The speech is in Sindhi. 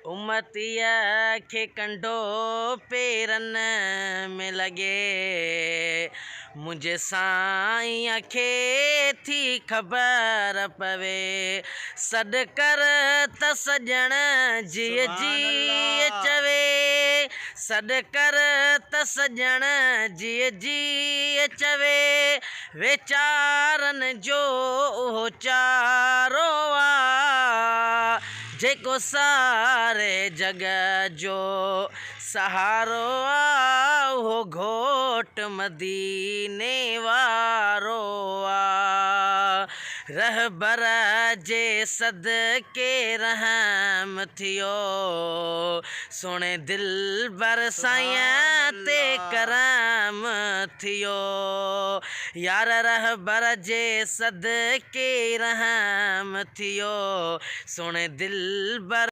امتيء کي ڪنڊو پيرن ۾ لڳي، منهنجي سائينء کي ٿي خبر پوي. سڏ ڪر ته سڄڻ جيء جيء چوي، سڏ ڪر ته سڄڻ جيء جيء چوي، ويچارن جو اهو چارو آ، جيڪو ساري جڳ جو سهارو آ، اهو گهوٽ مديني وارو آ. رهبر جي صدقي رحم ٿيو، سهڻي دلبر سائين تي ڪرم ٿيو. يار رهبر جي صدقي رحم ٿيو، سهڻي دلبر.